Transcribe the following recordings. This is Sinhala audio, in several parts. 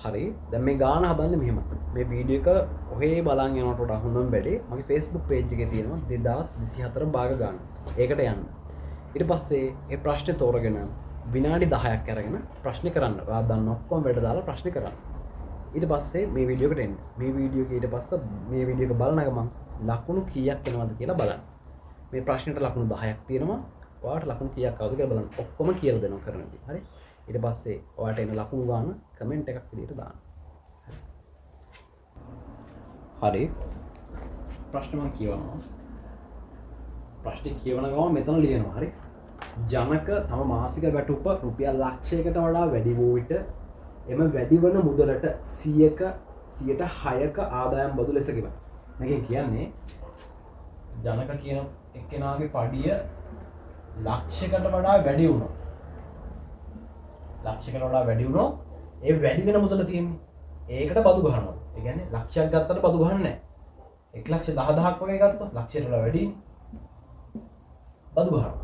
හරි, දැන් මේ ගාන හදන්නේ මෙහෙම. මේ වීඩියෝ එක ඔහේ බලන් යනකොට වඩා හොඳම වැඩේ මගේ Facebook page එකේ තියෙනවා 2024 භාග ගාන. ඒකට යන්න. ඊට පස්සේ ඒ ප්‍රශ්නේ තෝරගෙන විනාඩි 10ක් අරගෙන ප්‍රශ්නේ කරන්න. ඔයා දන්න ඔක්කොම වැඩ දාලා ප්‍රශ්නේ කරන්න. ඊට පස්සේ මේ වීඩියෝ එකට එන්න. මේ වීඩියෝ එක ඊට පස්සේ මේ වීඩියෝ එක බලන ගමන් ලකුණු කීයක් එනවද කියලා බලන්න. මේ ප්‍රශ්නෙට ලකුණු 10ක් තියෙනවා. ඔයාට ලකුණු කීයක් ආවද කියලා බලන්න. ඔක්කොම කියලා දෙනවා කරන විදිහ. හරි. ඊට පස්සේ ඔයාට එන ලකුණු ගාන කමෙන්ට් එකක් විදිහට දාන්න. හරි. ප්‍රශ්න මම කියවනවා. ප්‍රශ්නේ කියවන ගමන් මෙතන ලියනවා. හරි. ජනක තම මාසික වැටුප රුපියල් ලක්ෂයකට වඩා වැඩි වූ විට එම වැඩිවන මුදලට 100ක ආදායම් බදු ලෙස ගෙවයි. මේකෙන් කියන්නේ ජනක කියන එක්කෙනාගේ පඩිය ලක්ෂයකට වඩා වැඩි වුණොත්, ලක්ෂයකට වඩා වැඩි වුණොත් ඒ වැඩි වෙන මුදල තියෙන්නේ ඒකට බදු ගහනවා. ඒ කියන්නේ ලක්ෂයක් ගත්තට බදු ගහන්නේ නැහැ. 1,10,000ක් වගේ ගත්තොත් ලක්ෂයට වඩා වැඩි බදු ගහනවා.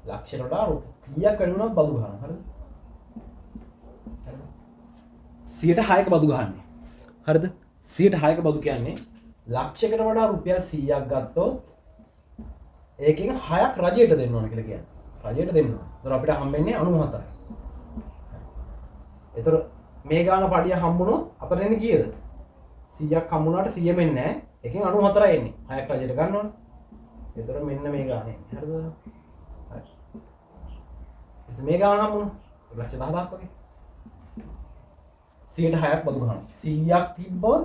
ලක්ෂයට වඩා කීයක් වැඩි වුණත් බදු ගහනවා. හරිද? හරිද? 106ක බදු ගහන්නේ. හරිද? 106ක බදු කියන්නේ ලක්ෂයකට වඩා රුපියල් 100ක් ගත්තොත් ඒකෙන් 6ක් රජයට දෙන්න ඕන කියලා කියන්නේ. රජයට දෙන්න ඕන. ඒතර අපිට හම්බෙන්නේ 97යි. ඒතර මේ ගාන පඩිය හම්බුනොත් අතට එන්නේ කීයද? 100ක් හම්බුනාට 100 මෙන්නේ නැහැ. ඒකෙන් 94යි එන්නේ. 6ක් රජයට ගන්න ඕන. ඒතර මෙන්න මේ ගාන එන්නේ. හරිද? හරි. ඉතින් මේ ගාන හම්බුණා 1,10,000ක් වගේ. 106ක් බදු ගන්නවා. 100ක් තිබ්බොත්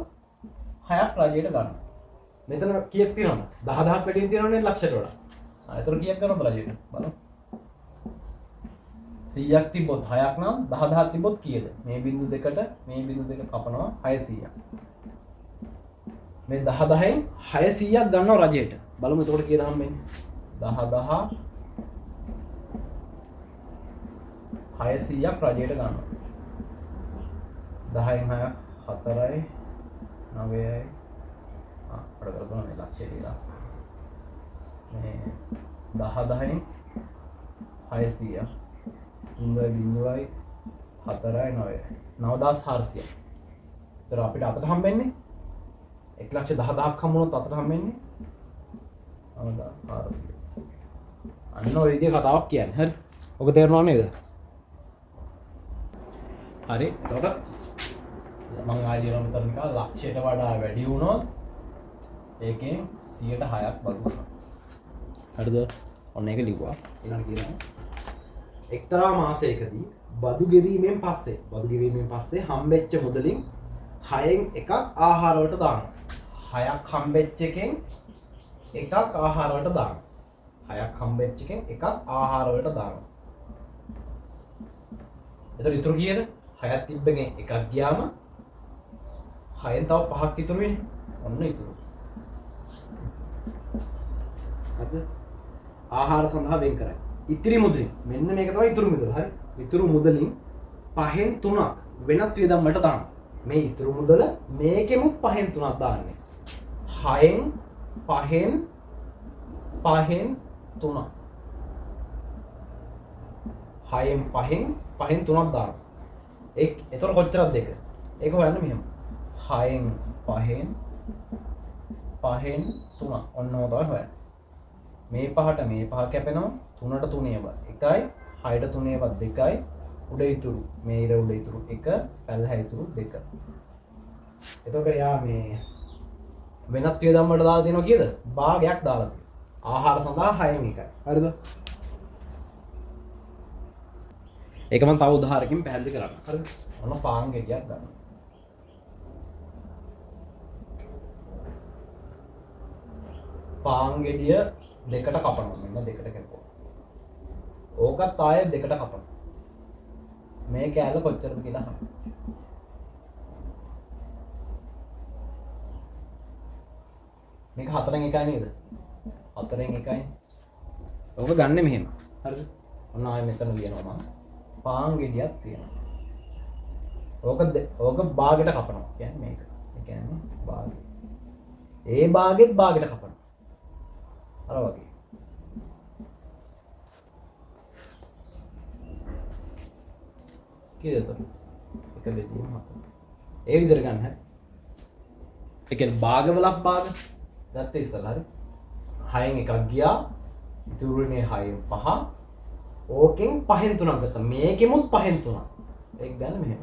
6ක් රජයට ගන්නවා. මෙතන කීයක් තියෙනවද? 10,000ක් වැඩියෙන් තියෙනවනේ ලක්ෂයට වඩා. ඒතර කීයක් ගන්නවද රජයට? බලමු. 100ක් තිබ්බොත් 6ක් නම් 10,000ක් තිබ්බොත් කීයද? මේ බිංදු දෙකට මේ බිංදු දෙක කපනවා 600ක්. මේ 10,000න් 600ක් ගන්නවා රජයට. බලමු එතකොට කීයද හම්බෙන්නේ? 10,000 600ක් රජයට ගන්නවා. 10න් 6ක් 4යි 9යි අර කරගන්න මේ ලක්ෂය කියලා. මේ 10,000න් 600ක් 3.0 4යි 9යි 9400ක්. ඒතර අපිට අතට හම්බෙන්නේ 1,10,000ක් හම්බුනොත් අතට හම්බෙන්නේ 9400. අන්න ඔය විදිය කතාවක් කියන්නේ. හරි. ඔක තේරුණා නේද? හරි. එතකොට මං ආයෙ කියනවා මෙතන නිකන් ලක්ෂයට වඩා වැඩි වුණොත් ඒකෙන් 106ක් බදු වෙනවා. හරිද? ඔන්න ඒක ලිව්වා. ඊළඟ කියනවා එක්තරා මාසයකදී බදු ගෙවීමෙන් පස්සේ හම්බෙච්ච මුදලින් 6න් එකක් ආහාර වලට දානවා. 6ක් හම්බෙච්ච එකෙන් එකක් ආහාර වලට දානවා. 6ක් හම්බෙච්ච එකෙන් එකක් ආහාර වලට දානවා. එතකොට ඉතුරු කීයද? 6ක් තිබ්බ එකෙන් එකක් ගියාම 6න් තව 5ක් ඉතුරු වෙන්නේ. ඔන්න ඉතුරු. හරිද? ආහාර සඳහා වෙන් කරයි. ඉතිරි මුදලින් මෙන්න මේක තමයි ඉතුරු මුදල. හරි. ඉතුරු මුදලින් 5න් 3ක් වෙනත් වියදම් වලට දානවා. මේ ඉතුරු මුදල මේකෙමුත් 5න් 3ක් දාන්නේ. 6න් 5න් 5න් 3ක්. 6න් 5න් 5න් 3ක් දානවා. ඒක එතකොට කොච්චරක්ද ඒක? ඒක හොයන්න මෙහෙම. 6න් 5න් 5න් 3ක්. ඔන්න ඔය තමයි හොයන්නේ. මේ පහට මේ පහ කැපෙනවා. 3ට 3 ඒවා 1යි, 6ට 3 ඒවා 2යි, උඩ ඉතුරු මේ ඉර උඩ ඉතුරු 1, පල්ලෙහා ඉතුරු 2. එතකොට යා මේ වෙනත් වියදම් වලට දාලා තියෙනවා කීයද? භාගයක් දාලා තියෙනවා. ආහාර සඳහා 6න් 1යි. හරිද? ඒක මම තව උදාහරණකින් පැහැදිලි කරන්න. හරිද? ඔන්න පාන් ගෙඩියක් ගන්න. පාන් ගෙඩිය දෙකට කපනවා. මෙන්න දෙකට කැපුවා. ඕකත් ආයෙ දෙකට කපනවා. මේ කෑල්ල කොච්චරද කියලා අහන්න. මේක 4න් 1යි නේද? 4න් 1යි. ඕක ගන්නෙ මෙහෙම. හරිද? ඔන්න ආයෙ මෙතන ලියනවා මම. පාන් ගෙඩියක් තියෙනවා. ඕක භාගෙට කපනවා. කියන්නේ මේක. ඒ කියන්නේ භාගෙ. ඒ භාගෙත් භාගෙට කපනවා. අර වගේ. කීයද එතකොට? 1 බෙදීම 4. ඒ විදිහට ගන්න හරි. ඒ කියන්නේ භාගවලක් භාග ගත්තේ ඉස්සලා හරි. 6න් එකක් ගියා. ඉතුරු වෙන්නේ 6න් 5. ඕකෙන් 5න් 3ක් ගත්තා. මේකෙමුත් 5න් 3ක්. ඒක ගන්න මෙහෙම.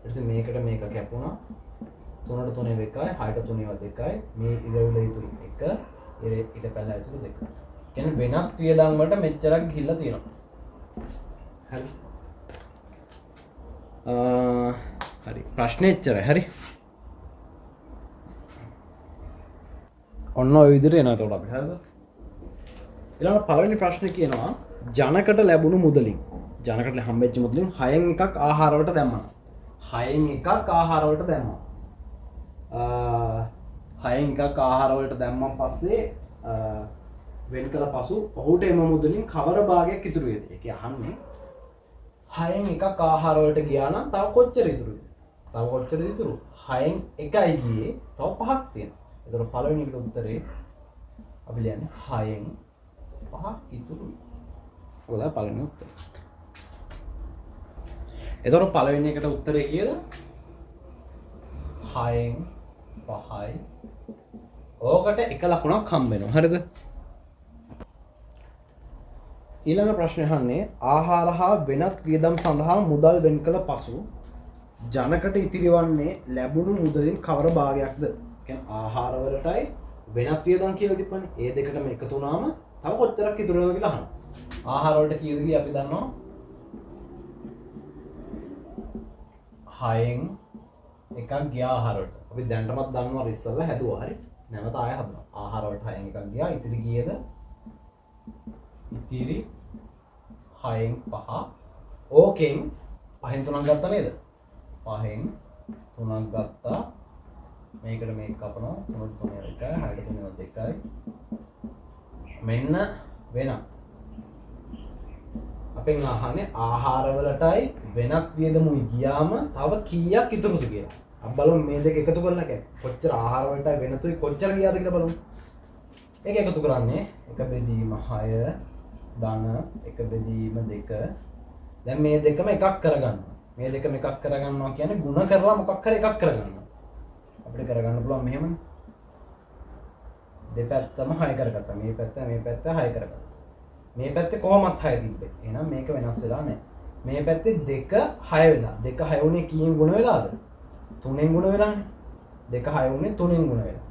ඊට පස්සේ මේකට මේක කැපුණා. 3ට 3 1යි, 6ට 3 2යි. මේ ඉරවල ඉතුරු 1, ඊට පැනලා ඉතුරු 2. කියන්නේ වෙනත් වියදම් වලට මෙච්චරක් ගිහිල්ලා තියෙනවා. හරි. හරි. ප්‍රශ්නේ එච්චරයි. හරි. ඔන්න ඔය විදිහට එනවා එතකොට අපි. හරිද? ඊළඟ පළවෙනි ප්‍රශ්නේ කියනවා ජනකට ලැබුණු මුදලින් ජනකට හම්බෙච්ච මුදලින් 6න් එකක් ආහාර වලට දැම්මා. 6න් එකක් ආහාර වලට දැම්මා. 6න් එකක් ආහාර වලට දැම්මන් පස්සේ වෙන් කළ පසු ඔහුට එම මුදලින් කවර භාගයක් ඉතුරු වේද? ඒක අහන්නේ 6න් එකක් ආහාර වලට ගියා නම් තව කොච්චර ඉතුරු වේද? තව කොච්චරද ඉතුරු? 6න් එකයි ගියේ, තව 5ක් තියෙනවා. එතකොට පළවෙනි එකට උත්තරේ අපි ලියන්නේ 6න් 5ක් ඉතුරුයි. ඔක තමයි පළවෙනි උත්තරේ. එතකොට පළවෙනි එකට උත්තරේ කීයද? 6න් 5යි. ඕකට එක ලකුණක් හම්බ වෙනවා. හරිද? ඊළඟ ප්‍රශ්නේ අහන්නේ ආහාර හා වෙනත් වියදම් සඳහා මුදල් වෙන් කළ පසු ජනකට ඉතිරි වන්නේ ලැබුණු මුදලින් කවර භාගයක්ද? කියන්නේ ආහාර වලටයි වෙනත් වියදම් කියලා තිබ්බනේ. ඒ දෙකටම එකතු වුණාම තව කොච්චරක් ඉතුරු වෙනවද කියලා අහනවා. ආහාර වලට කීයද කියලා අපි දන්නවා. 6න් එකක් ගියා ආහාර වලට. අපි දැනටමත් දන්නවා අර ඉස්සෙල්ලා හැදුවා. හරි. නැවත ආයෙ හදනවා. ආහාර වලට 6න් එකක් ගියා. ඉතිරි කීයද? ඉතිරි 6න් 5. ඕකෙන් 5න් 3ක් ගත්තා නේද? 5න් 3ක් ගත්තා. මේකට මේක කපනවා. 3ට 3 1යි, 6ට 3 2යි. මෙන්න වෙන අපෙන් අහන්නේ ආහාර වලටයි වෙනත් වියදමුයි ගියාම තව කීයක් ඉතුරුද කියලා. අපි බලමු මේ දෙක එකතු කරලා කියන්නේ කොච්චර ආහාර වලටයි වෙනතුයි කොච්චර ගියාද කියලා බලමු. ඒක එකතු කරන්නේ 1 බෙදීම 6 ධන 1 බෙදීම 2. දැන් මේ දෙකම එකක් කරගන්නවා. මේ දෙකම එකක් කරගන්නවා කියන්නේ ගුණ කරලා මොකක් හරි එකක් කරගන්නවා. අපිට කරගන්න පුළුවන් මෙහෙමනේ. දෙපැත්තම 6 කරගත්තා. මේ පැත්ත මේ පැත්ත 6 කරගත්තා. මේ පැත්තේ කොහොමත් 6 තිබ්බේ. එහෙනම් මේක වෙනස් වෙලා නැහැ. මේ පැත්තේ 2 6 වෙලා. 2 6 වුණේ කීයෙන් ගුණ වෙලාද? 3න් ගුණ වෙලානේ. 2 6 වුණේ 3න් ගුණ වෙලා.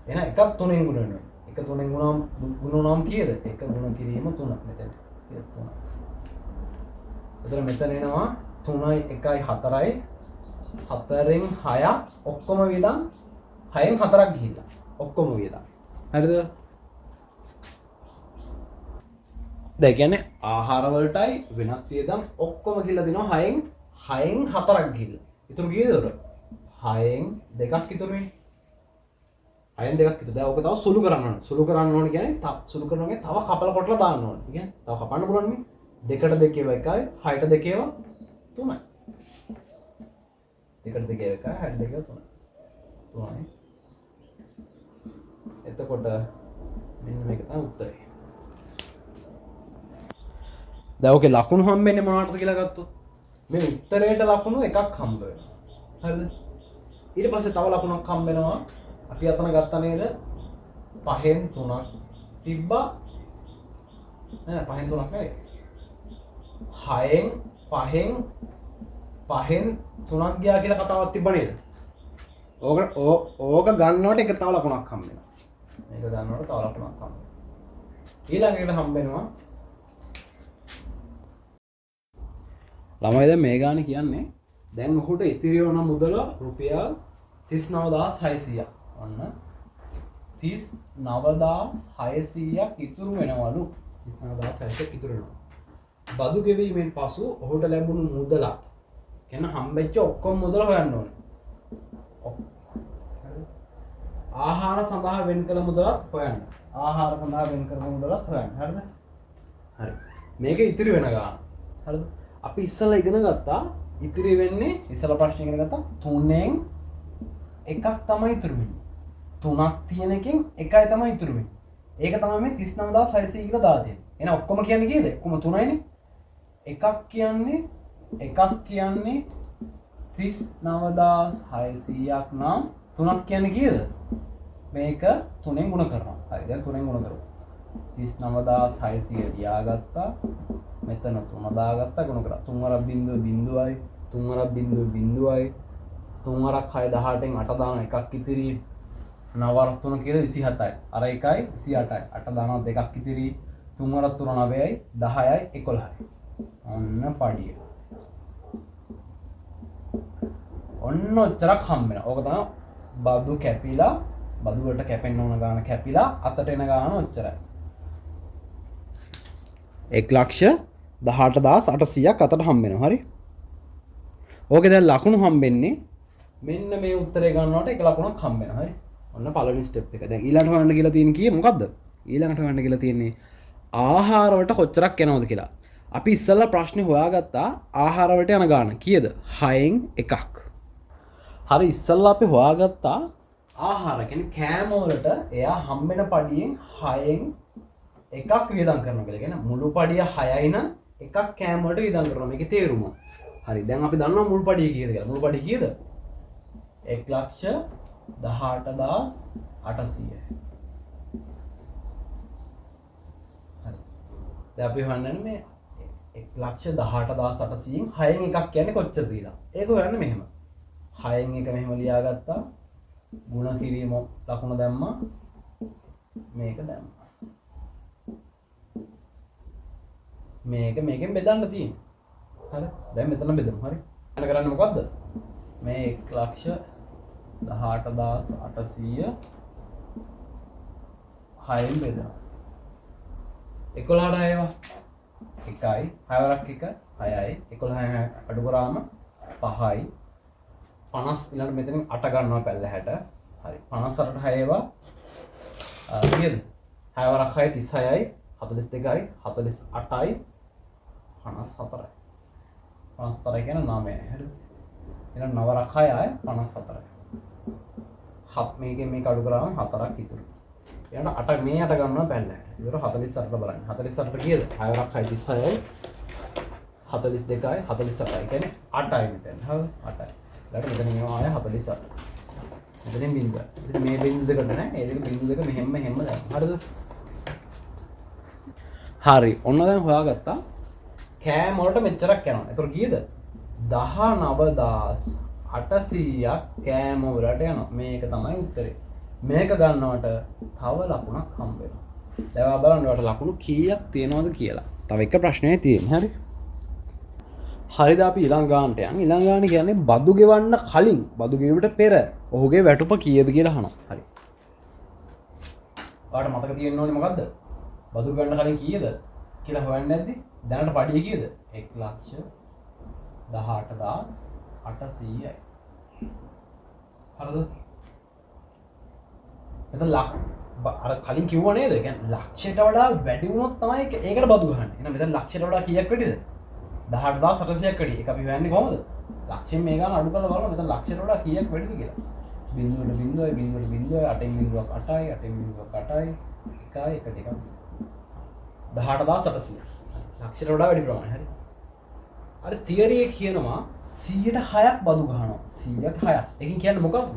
එහෙනම් එකක් 3න් ගුණ වෙනවා. එක 3න් ගුණ වුණාම කීයද? 1 ගුණ කිරීම 3 මෙතන. කීයද 3. එතන මෙතන එනවා 3යි 1යි 4යි 4න් 6ක් ඔක්කොම වියදම් 6න් 4ක් ගිහිල්ලා. ඔක්කොම වියදම්. හරිද? දැන් කියන්නේ ආහාර වලටයි වෙනත් වියදම් ඔක්කොම ගිහිල්ලා දෙනවා 6න් 4ක් ගිහිල්ලා. ඉතුරු කීයද උර? 6න් 2ක් ඉතුරු වෙන්නේ. 6න් 2ක් ඉතුරු. දැන් ඔක තව සුළු කරන්න ඕනේ. සුළු කරන්න ඕනේ කියන්නේ සුළු කරනවා කියන්නේ තව කපල කොටලා දාන්න ඕනේ. ඒ කියන්නේ තව කපන්න පුළුවන් නේ. 2ට 2 ඒවා 1යි, 6ට 2 ඒවා 3යි. 2ට 2 ඒවා 1යි, 6ට 2 ඒවා 3යි. 3යි. එතකොට මෙන්න මේක තමයි උත්තරේ. දැන් ඔකේ ලකුණු හම්බෙන්නේ මොනවටද කියලා ගත්තොත් මේ උත්තරේට ලකුණු එකක් හම්බ වෙනවා. හරිද? ඊට පස්සේ තව ලකුණක් හම්බ වෙනවා. අපි අතන ගත්තා නේද? 5න් 3ක් තිබ්බා. නෑ 5න් 3ක් නෙවෙයි. 6න් 5න් 5න් 3ක් ගියා කියලා කතාවක් තිබ්බා නේද? ඕක ගන්නවට එක තව ලකුණක් හම්බ වෙනවා. මේක ගන්නවට තව ලකුණක් හම්බ වෙනවා. ඊළඟ එකට හම්බ වෙනවා ළමයි දැන් මේ ගාන කියන්නේ දැන් ඔහුට ඉතිරි වන මුදල රුපියල් 39600ක්. ඔන්න 39600ක් ඉතුරු වෙනවලු. 39600ක් ඉතුරු වෙනවා. බදු ගෙවීමෙන් පසු ඔහුට ලැබුණු මුදලත් කියන්නේ හම්බෙච්ච ඔක්කොම මුදල හොයන්න ඕනේ. ආහාර සඳහා වෙන් කළ මුදලත් හොයන්න. ආහාර සඳහා වෙන් කරපු මුදලත් හොයන්න. හරිද? හරි. මේක ඉතිරි වෙන ගාන. හරිද? අපි ඉස්සෙල්ලා ඉගෙන ගත්තා ඉතිරි වෙන්නේ ඉස්සෙල්ලා ප්‍රශ්න ඉගෙන ගත්තා 3න් එකක් තමයි ඉතුරු වෙන්නේ. 3ක් තියෙන එකෙන් එකයි තමයි ඉතුරු වෙන්නේ. ඒක තමයි මේ 39600 කියලා දාලා තියෙන්නේ. එහෙනම් ඔක්කොම කියන්නේ කීයද? ඔක්කොම 3යිනේ. එකක් කියන්නේ 39600ක් නම් තුනක් කියන්නේ කීයද? මේක තුනෙන් ගුණ කරනවා. හරි, දැන් තුනෙන් ගුණ කරමු. 39600 ලියාගත්තා. මෙතන තුන දාගත්තා, ගුණ කරා. තුන් වරක් බිංදුව බිංදුවයි, තුන් වරක් බිංදුව බිංදුවයි, තුන් වරක් 6 18න් 8 දාන එකක් ඉතිරි. නව වරක් තුන කීයද? 27යි. අර එකයි 28යි. 8 දානවා දෙකක් ඉතිරි. තුන් වරක් තුන 9යි, 10යි, 11යි. ඔන්න පඩිය. ඔන්න ඔච්චරක් හම්බ වෙනවා. ඕක තමයි බදු කැපිලා, බදු වලට කැපෙන්න ඕන ගාන කැපිලා අතට එන ගාන ඔච්චරයි. 1,18,800ක් අතට හම්බ වෙනවා. හරි. ඕකේ දැන් ලකුණු හම්බෙන්නේ මෙන්න මේ උත්තරේ ගන්නවට එක ලකුණක් හම්බ වෙනවා. හරි. ඔන්න පළවෙනි ස්ටෙප් එක. දැන් ඊළඟට හොයන්න කියලා තියෙන කීය මොකද්ද? ඊළඟට හොයන්න කියලා තියෙන්නේ ආහාර වලට කොච්චරක් යනවද කියලා. අපි ඉස්සෙල්ලා ප්‍රශ්නේ හොයාගත්තා ආහාර වලට යන ගාන කීයද? 6න් එකක්. හරි, ඉස්සෙල්ලා අපි හොයාගත්තා ආහාර කියන්නේ කෑම වලට එයා හම්බෙන පඩියෙන් 6න් එකක් වියදම් කරනවා කියලා. කියන්නේ මුළු පඩිය 6යි නම් එකක් කෑම වලට වියදම් කරනවා. මේකේ තේරුම. හරි, දැන් අපි දන්නවා මුළු පඩිය කීයද කියලා. මුළු පඩිය කීයද? 1,18,800. හරි. දැන් අපි හොයන්නේ මේ 1,18,800න් 6න් එකක් කියන්නේ කොච්චරද කියලා. ඒක හොයන්න මෙහෙම. 6න් එක මෙහෙම ලියාගත්තා. ගුණ කිරීම ලකුණ දැම්මා. මේක දැම්මා. මේක මේකෙන් බෙදන්න තියෙන්නේ. හරි. දැන් මෙතන බෙදමු. හරි. දැන් කරන්නේ මොකද්ද? මේ 1,18,800 6න් බෙදනවා. 11ට 6 එකයි, 6 වරක් 1 6යි, 11 අඩු කරාම 5යි, 50 ඊළඟට මෙතනින් 8 ගන්නවා පැල්ලහැට. හරි, 58ට 6 ඒවා කීයද? 6 වරක් 6 36යි, 42යි, 48යි, 54යි. 54 කියන්නේ 9යි. හරිද? එහෙනම් 9 වරක් 6යි 54යි. 7 මේකෙන් මේක අඩු කරාම 4ක් ඉතුරු. ඊළඟට 8 මේ 8 ගන්නවා පැල්ලහැට. ඒතර 48ට බලන්න. 48ට කීයද? 6 වරක් 6 36යි, 42යි, 48යි. කියන්නේ 8යි මෙතන. හරිද? 8යි. ඊළඟට මෙතන එනවා ආය 48. මෙතනින් බිංදුවයි. ඉතින් මේ බිංදු දෙකට නෑ. ඒ දෙක බිංදු දෙක මෙහෙම මෙහෙම දාන්න. හරිද? හරි. ඔන්න දැන් හොයාගත්තා. කෑම වලට මෙච්චරක් යනවා. ඒතර කීයද? 19800ක් කෑම වලට යනවා. මේක තමයි උත්තරේ. මේක ගන්නවට තව ලකුණක් හම්බ වෙනවා. දැන් ඔයා බලන්න ඔයාලට ලකුණු කීයක් තියෙනවද කියලා. තව එක ප්‍රශ්නයක් තියෙන්නේ. හරි. හරිද? අපි ඊළඟ ගානට යන්. ඊළඟ ගාන කියන්නේ බදු ගෙවන්න කලින්, බදු ගෙවීමට පෙර ඔහුගේ වැටුප කීයද කියලා අහනවා. හරි. ඔයාලට මතක තියෙන්න ඕනේ මොකද්ද? බදු ගෙවන්න කලින් කීයද කියලා හොයන්න නැද්ද? දැනට පඩිය කීයද? 1,18,800යි. හරිද? මෙතන අර කලින් කිව්වා නේද? ඒ කියන්නේ ලක්ෂයට වඩා වැඩි වුණොත් තමයි ඒකට බදු ගහන්නේ. එහෙනම් මෙතන ලක්ෂයට වඩා කීයක් වැඩිද? 18800ක් වැඩි. ඒක අපි හොයන්නේ කොහොමද? ලක්ෂයෙන් මේ ගාන අඩු කරලා බලමු මෙතන ලක්ෂයට වඩා කීයක් වැඩිද කියලා. බිංදුවට බිංදුවයි, බිංදුවට බිංදුවයි, 8න් බිංදුවක් 8යි, 8න් බිංදුවක් 8යි, 1යි 1 2 18800. ලක්ෂයට වඩා වැඩි ප්‍රමාණය. හරි. අර තියරි එක කියනවා 106ක් බදු ගහනවා. 106ක්. ඒකෙන් කියන්නේ මොකක්ද?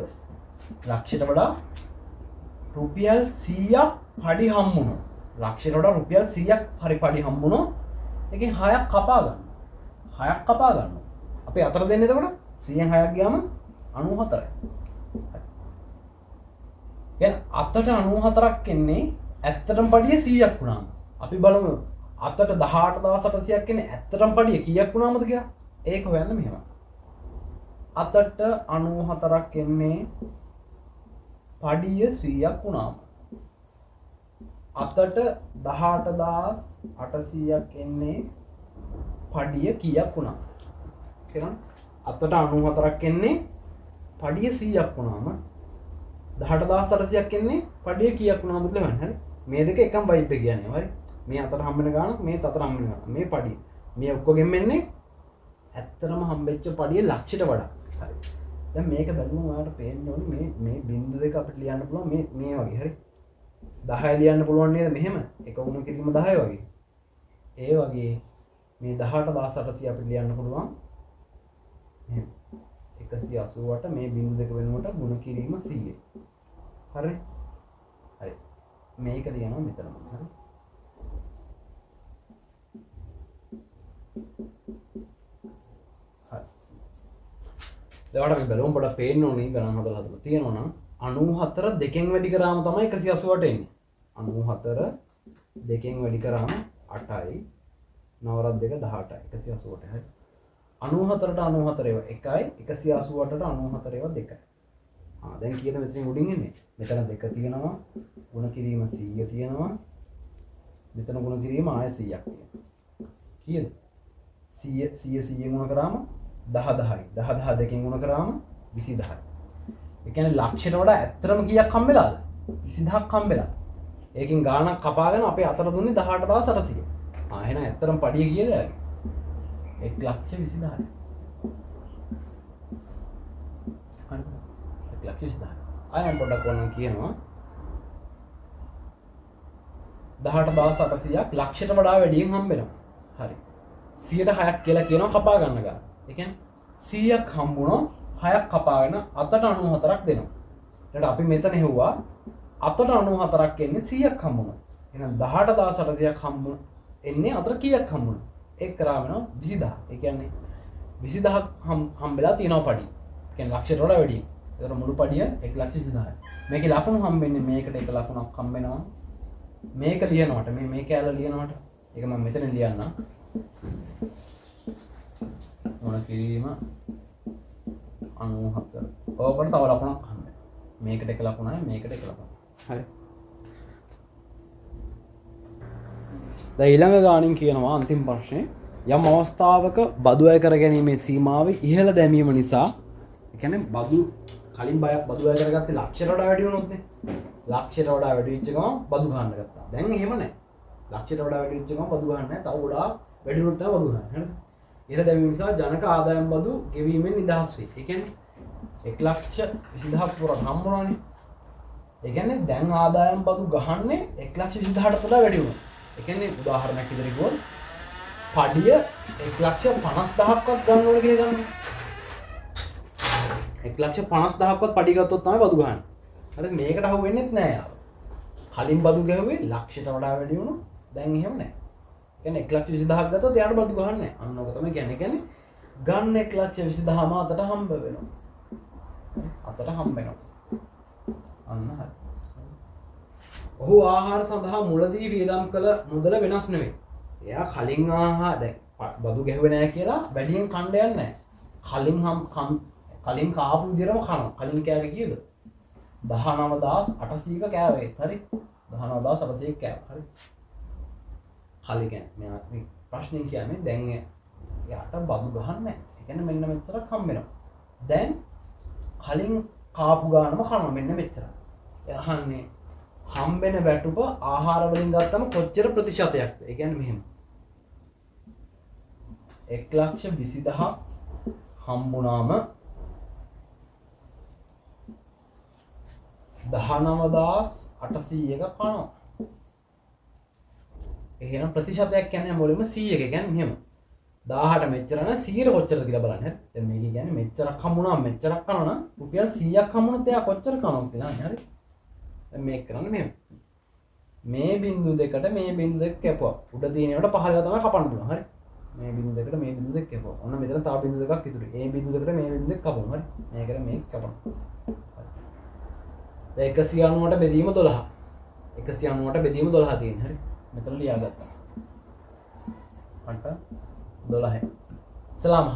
ලක්ෂයට වඩා රුපියල් 100ක් පඩි හම්බුණා. ලක්ෂයට වඩා රුපියල් 100ක් හරි පඩි හම්බුණා. ඒකෙන් 6ක් කපා ගන්නවා. 6ක් කපා ගන්නවා. අපේ අතර දෙන්නේ එතකොට 100න් 6ක් ගියාම 94යි. කියන්නේ අතට 94ක් එන්නේ ඇත්තටම පඩිය 100ක් වුණාම. අපි බලමු අතට 18800ක් එන්නේ ඇත්තටම පඩිය කීයක් වුණාමද කියලා. ඒක හොයන්න මෙහෙම. අතට 94ක් එන්නේ පඩිය 100ක් වුණාම. අතට 18800ක් එන්නේ පඩිය කීයක් වුණාම? තේරුණාද? අතට 94ක් එන්නේ පඩිය 100ක් වුණාම 18800ක් එන්නේ පඩිය කීයක් වුණාමද කියලා හොයන්න. හරි. මේ දෙක එකම වයිබ් එක කියන්නේ. හරි. මේ අතට හම්බ වෙන ගානක් මේ අතට හම්බ වෙන ගානක්. මේ පඩිය. මේ ඔක්කොගෙම එන්නේ ඇත්තටම හම්බෙච්ච පඩිය ලක්ෂයට වඩා. හරි. දැන් මේක බැලුවම ඔයාලට පේන්න ඕනේ මේ මේ බිංදු දෙක අපිට ලියන්න පුළුවන් මේ මේ වගේ. හරි. 10 ලියන්න පුළුවන් නේද මෙහෙම? එක ගුණ කිරීම 10 වගේ. ඒ වගේ මේ 18800 අපිට ලියන්න පුළුවන් මෙහෙම 188 මේ බිංදු දෙක වෙනුවට ගුණ කිරීම 100. හරි? හරි. මේක ලියනවා මෙතන මම. හරි. හරි. දැන් ඔයාලට අපි බලමු පොඩක් පේන්න ඕනේ ගණන් හදලා හදලා තියෙනවා නම් 94 දෙකෙන් වැඩි කරාම තමයි 188 එන්නේ. 94 දෙකෙන් වැඩි කරාම 8යි 9 2 18යි 188. හරි. 94ට 94 ඒවා 1යි 188ට 94 ඒවා 2යි. ආ දැන් කීයද මෙතනින් උඩින් එන්නේ? මෙතන 2 තියෙනවා ගුණ කිරීම 100 තියෙනවා. මෙතන ගුණ කිරීම ආය 100ක් තියෙනවා. කීයද? 100 100 100 ගුණ කරාම 10 10යි. 10 10 දෙකෙන් ගුණ කරාම 20000යි. ඒ කියන්නේ ලක්ෂයට වඩා ඇත්තටම කීයක් හම්බෙලාද? 20000ක් හම්බෙලා. ඒකෙන් ගාණක් කපාගෙන අපේ අතට දුන්නේ 18800. ආ එහෙනම් ඇත්තටම පඩිය කීයද යාගේ? 1,20,000. හරි. 1,20,000. ආයෙ මම පොඩ්ඩක් ඕනනම් කියනවා 18800ක් ලක්ෂයට වඩා වැඩියෙන් හම්බෙනවා. හරි. 106ක් කියලා කියනවා කපා ගන්න ගාන. ඒ කියන්නේ 100ක් හම්බුණොත් 6ක් කපාගෙන අතට 94ක් දෙනවා. ඊට අපි මෙතන හෙව්වා අතට 94ක් එන්නේ 100ක් හම්බුණොත්. එහෙනම් 18800ක් හම්බුන එන්නේ අතට කීයක් හම්බුණා? ඒක කරා වෙනවා 20000. ඒ කියන්නේ 20000ක් හම්බෙලා තියෙනවා පඩි. ඒ කියන්නේ ලක්ෂයට වඩා වැඩි. ඒතර මුළු පඩිය 1,20,000යි. මේකේ ලකුණු හම්බෙන්නේ මේකට එක ලකුණක් හම්බෙනවා. මේක ලියනවට මේ මේ කෑල්ල ලියනවට ඒක මම මෙතන ලියන්නම්. මොන කිරීම 94. ඕකට තව ලකුණක් හම්බෙනවා. මේකට එක ලකුණයි මේකට එක ලකුණයි. හරි. දැන් ඊළඟ ගානින් කියනවා අන්තිම ප්‍රශ්නේ යම් අවස්ථාවක බදු අය කර ගැනීමේ සීමාව ඉහළ දැමීම නිසා, ඒ කියන්නේ බදු කලින් බදු අය කරගත්තේ ලක්ෂයට වඩා වැඩි වුණොත් නේ. ලක්ෂයට වඩා වැඩි වෙච්ච ගමන් බදු ගන්න ගත්තා. දැන් එහෙම නැහැ. ලක්ෂයට වඩා වැඩි වෙච්ච ගමන් බදු ගන්න නැහැ. තව ගොඩාක් වැඩි වුණොත් තමයි බදු ගන්න. හරිද? ඉහළ දැමීම නිසා ජනක ආදායම් බදු ගෙවීමෙන් නිදහස් වේ. ඒ කියන්නේ 1,20,000ක් පුරා හම්බුණානේ. ඒ කියන්නේ දැන් ආදායම් බදු ගහන්නේ 1,20,000ට වඩා වැඩි වුණා. ඒ කියන්නේ උදාහරණයක් විදිහට කිව්වොත් පඩිය 1,50,000ක්වත් ගන්න ඕන කියලා ගන්න. 1,50,000ක්වත් පඩිය ගත්තොත් තමයි බදු ගහන්නේ. හරිද? මේකට අහු වෙන්නෙත් නෑ යාව. කලින් බදු ගැහුවේ ලක්ෂයට වඩා වැඩි වුණා. දැන් එහෙම නෑ. ඒ කියන්නේ 1,20,000ක් ගත්තොත් එයාට බදු ගහන්නේ නෑ. අන්න ඔක තමයි කියන්නේ. ඒ කියන්නේ ගන්න 1,20,000ම අතට හම්බ වෙනවා. අතට හම්බ වෙනවා. අන්න හරි. ඔහු ආහාර සඳහා මුලදී වියදම් කළ මුදල වෙනස් නෙවෙයි. එයා කලින් ආහාර දැන් බදු ගැහුවේ නෑ කියලා වැඩියෙන් කණ්ඩ යන්නේ නෑ. කලින් කාපු විදිහටම කනවා. කලින් කෑවේ කීයද? 19800ක කෑවේ. හරි. 19800ක කෑවා. හරි. කලින් කියන්නේ මෙයා මේ ප්‍රශ්නේ කියන්නේ දැන් එයාට බදු ගහන්නේ නෑ. ඒ කියන්නේ මෙන්න මෙච්චරක් හම්බ වෙනවා. දැන් කලින් කාපු ගානම කනවා මෙන්න මෙච්චර. එයා අහන්නේ හම්බෙන වැටුප ආහාර වලින් ගත්තම කොච්චර ප්‍රතිශතයක්ද? ඒ කියන්නේ මෙහෙම 1,20,000 හම්බුනාම 19800ක කනවා. එහෙනම් ප්‍රතිශතයක් කියන්නේ හැම වෙලෙම 100ක. ඒ කියන්නේ මෙහෙම 1000ට මෙච්චර නම් 100ට කොච්චරද කියලා බලන්න. හරි. දැන් මේක කියන්නේ මෙච්චරක් හම්බුනාම මෙච්චරක් කනවා නම් රුපියල් 100ක් හම්බුනොත් එයා කොච්චර කනවද කියලා අහන්නේ. හරි. දැන් මේක කරන්නේ මෙහෙම. මේ බිංදු දෙකට මේ බිංදු දෙක කැපුවා. උඩ තියෙන ඒවාට පහළ ඒවා තමයි කපන්න පුළුවන්. හරි. මේ බිංදු දෙකට මේ බිංදු දෙක කැපුවා. ඔන්න මෙතන තව බිංදු දෙකක් ඉතුරුයි. ඒ බිංදු දෙකට මේ බිංදු දෙක කපමු. හරි. මේකට මේක කපනවා. හරි. දැන් 198 බෙදීම 12. 198 බෙදීම 12 තියෙන්නේ. හරි. මෙතන ලියාගත්තා. 8 12. සලාම්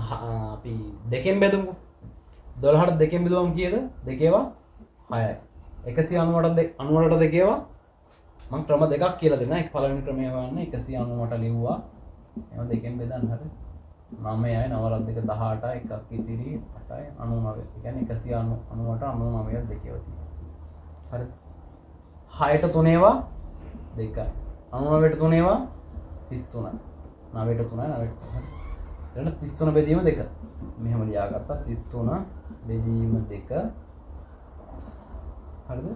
අපි දෙකෙන් බෙදමුකෝ. 12ට දෙකෙන් බෙදුවම කීයද? දෙකේවා 6යි. 198 98ට දෙකේවා මං ක්‍රම දෙකක් කියලා දෙන්නම්. එක පළවෙනි ක්‍රමය හොයන්න 198 ලිව්වා. එහෙනම් දෙකෙන් බෙදන්න. හරි. 9යි 9 2 18යි එකක් ඉතිරි 8යි 99. ඒ කියන්නේ 198 99ක් දෙකේවා තියෙනවා. හරි. 6ට 3 ඒවා 2යි. 99ට 3 ඒවා 33යි. 9ට 3යි 9ට 3. හරි. ඊළඟ 33 බෙදීම 2. මෙහෙම ලියාගත්තා 33 බෙදීම 2. හරිද?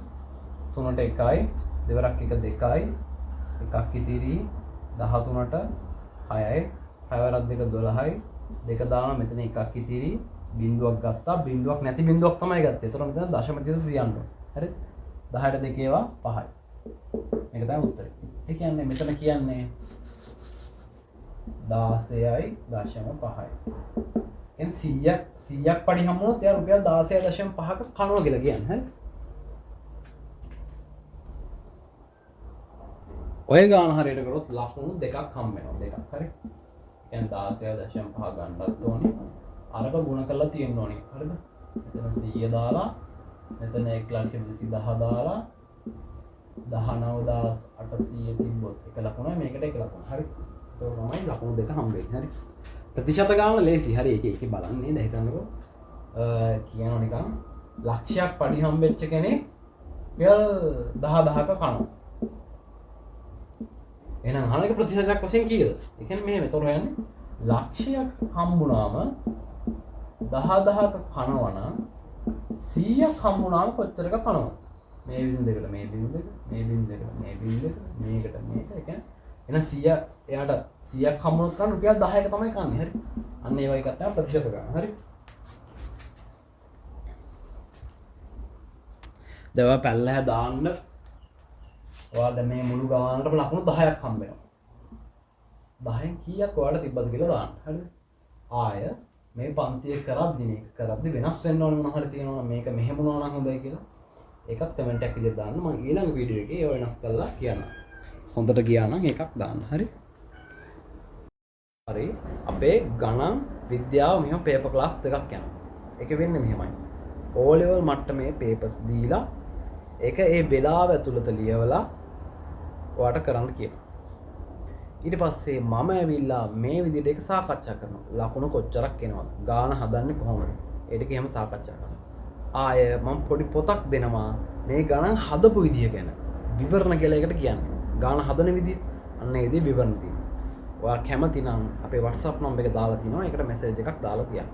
3ට 1යි දෙවරක් 1 2යි එකක් ඉතිරි 13ට 6යි 6 වරක් 2 12යි. දෙක දානවා මෙතන එකක් ඉතිරි. බිංදුවක් ගත්තා. බිංදුවක් නැති බිංදුවක් තමයි ගත්තේ. එතකොට මෙතන දශම තිත තියන්න ඕනේ. හරිද? 10ට දෙක ඒවා 5යි. මේක තමයි උත්තරේ. ඒ කියන්නේ මෙතන කියන්නේ 16.5යි. කියන්නේ 100ක් පඩි හම්බුනොත් එයා රුපියල් 16.5ක කනවා කියලා කියන්නේ. හරි? ඔය ගාන හරියට කරොත් ලකුණු දෙකක් හම්බ වෙනවා. දෙකක්. හරි? ඒ කියන්නේ 16.5 ගන්නත් ඕනේ. අරක ගුණ කරලා තියෙන්න ඕනේ. හරිද? මෙතන 100 දාලා මෙතන 1,20,000 දාලා 19,800 තිබ්බොත් එක ලකුණයි, මේකට එක ලකුණ. හරි? ඒක තමයි ලකුණු දෙක හම්බ වෙන්නේ. හරි? ප්‍රතිශත ගාන ලේසි. හරි, ඒකේ බලන්න නේද? හිතන්නකෝ. කියනවා නිකන් ලක්ෂයක් පඩි හම්බෙච්ච කෙනෙක් රුපියල් 10,000ක කනවා. එහෙනම් අහන එක ප්‍රතිශතයක් වශයෙන් කීයද? ඒ කියන්නේ මෙහෙම එතකොට හොයන්නේ ලක්ෂයක් හම්බුනාම 10,000ක කනවා නම් 100ක් හම්බුනාම කොච්චරක කනවද? මේ බිංදු දෙකට මේ බිංදු දෙක, මේ බිංදු දෙකට මේ බිංදු දෙක, මේකට මේක. ඒ කියන්නේ එහෙනම් 100 එයාට 100ක් හම්බුනොත් කන්න රුපියල් 10ක තමයි කන්නේ. හරි? අන්න ඒ වගේ එකක් තමයි ප්‍රතිශත ගන්න. හරි? දැන් ඔයා පැල්ලහැ දාන්න ඔයා දැන් මේ මුළු ගානටම ලකුණු 10ක් හම්බ වෙනවා. 10න් කීයක් ඔයාලට තිබ්බද කියලා දාන්න. හරිද? ආය මේ පන්තිය කරද්දි මේක කරද්දි වෙනස් වෙන්න ඕන මොන හරි තියෙනවා නම් මේක මෙහෙම වුණා නම් හොඳයි කියලා ඒකත් කමෙන්ට් එකක් විදිහට දාන්න. මම ඊළඟ වීඩියෝ එකේ ඒව වෙනස් කරලා කියන්නම්. හොඳට ගියා නම් ඒකක් දාන්න. හරි? හරි. අපේ ගණන් විද්‍යාව මෙහෙම පේපර් ක්ලාස් දෙකක් යනවා. ඒක වෙන්නේ මෙහෙමයි. O level මට්ටමේ පේපර්ස් දීලා ඒක ඒ වෙලාව ඇතුළත ලියවලා ඔයාට කරන්න කියනවා. ඊට පස්සේ මම ඇවිල්ලා මේ විදිහට ඒක සාකච්ඡා කරනවා. ලකුණු කොච්චරක් එනවද? ගාන හදන්නේ කොහොමද? ඒ ටික එහෙම සාකච්ඡා කරනවා. ආය මම පොඩි පොතක් දෙනවා මේ ගණන් හදපු විදිය ගැන. විවරණ කියලා එකට කියන්නේ. ගාන හදන විදිය. අන්න ඒ විදිහ විවරණ තියෙනවා. ඔයා කැමති නම් අපේ WhatsApp number එක දාලා තිනවා. ඒකට මැසේජ් එකක් දාලා තියන්න.